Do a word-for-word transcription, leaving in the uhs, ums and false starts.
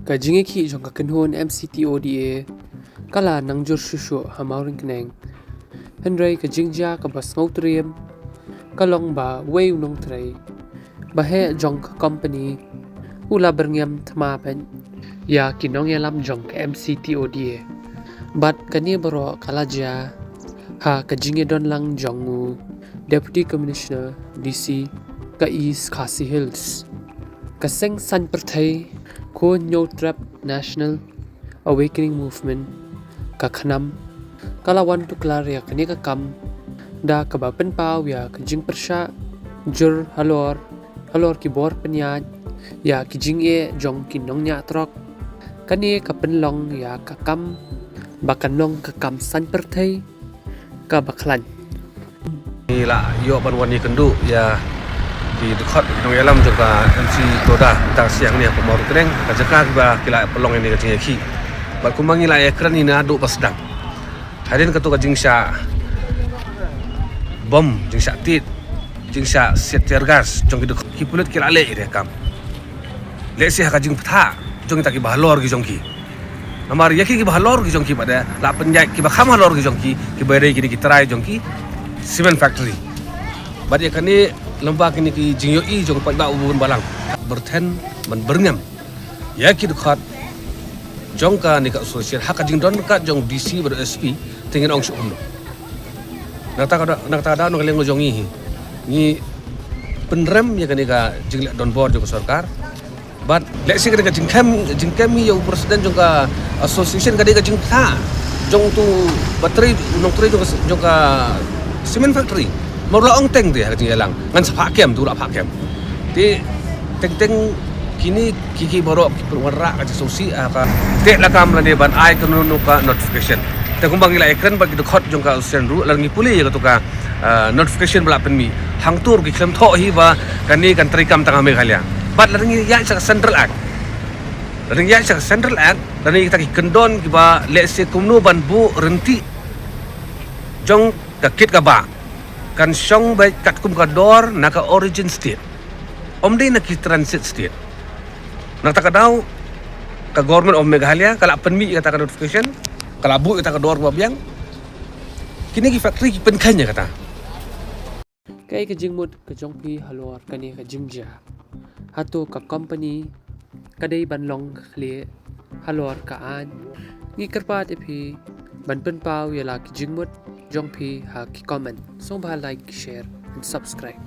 Ka jingïakhih jong ka kynhun M C T O D A ka la nang jur shuh shuh ha Mawryngkneng. Hynrei ka jingjia kaba sngewtriem ka long ba uwei u nongtrei ba heh jong ka company u la byrngem thma beit ïa ki nongïalam jong ka M C T O D A. Bad kane baroh ka la jia ha ka jingïadon lang jong u Deputy Commissioner, D C, ka East Khasi Hills. Ka seng saiñ pyrthei Khun Hynñiewtrep, National Awakening Movement, ka KHNAM, ka la wan tuklar ïa kane ka kam da kaba pynpaw ïa ka jingpyrshah jur halor halor ki bor pynïaid ïa ki jingeh jong ki nongñiah trok. Kane ka pynlong ïa ka kam ba kan long ka kam saiñ pyrthei kaba khlaiñ. Ngi la ïoh ban wan ïakynduh ïa ki dkhot ki nongïalam jong ka M C T O D A mynta ka sngi hangne ha Mawryngkneng, ka jaka kiba ki la pynlong ïa kane ka jingïakhih. Bad kumba ngi la ïakren ïa naduh ba sdang, hadien kato ka jingshah bom, jingshah tied, jingshah siat tear gas jong ki dkhot, ki pulit ki la leh ïa ka kam. Lehse ha ka jingbthah jong kita kiba halor ki jong ki. Namar ïa ki kiba halor ki jong ki pat de la pynïaid kiba kham halor ki jong ki, kiba dei kine ki trai jong ki cement factory. Bad ïa kane lyngba kine ki jingïohi jong u paidbah u bun balang, byrthen ban byrngem ïa ki dkhot jong kane ka association ha ka jingdon ryngkat jong D C bad S P, te ngin ong shuh kumno. Na kata ka daw, na kata ka daw, na ka liang jong ngi hi, ngi pynrem ïa kane ka jingleh donbor jong ka sorkar. Bad lehse kane ka jingkem, jingkem ïa u president jong ka association ka dei ka jingbthah jong uto u ba trei, u nongtrei jong ka, jong ka cement factory. Namar u la ong teng te ha ka jingïalang, ngan sa phah kem, te u la phah kem. Te teng teng kine ki, ki baroh ki pynwanrah ka jingsngewsih ha ka teh lakam lane ban ai kano kano ka notification. Te kumba ngi la ïakren bad ki dkhot jong ka association ruh, lada ngi pule ïa kato ka, ah, notification ba la pynmih, hangto ruh ki khlem thoh hi ba kane kan treikam tang ha Meghalaya. Bad lada ngi ïaid sha ka Central Act, lada ngi ïaid sha ka Central Act, lane kita ki kyndon kiba lehse kumno ban buh ryntih jong ka kit kaba kan shong beit katkum ka dor na ka origin state, ym dei na ki transit state. Na kata ka daw ka Government of Meghalaya ka la pynmih ïa kata ka notification, ka la buh ïa kata ka dor ba biang. Kine ki factory ki pynkheiñ ïa kata. Kaei ka jingmut ka jong phi halor kane ka jingjia? Hato ka company ka dei ban long ka khlieh halor ka aiñ? Ngi kyrpad ïa phi ban pynpaw ïa la ki jingmut jong phi ha ki comment. Sngewbha like, share and subscribe.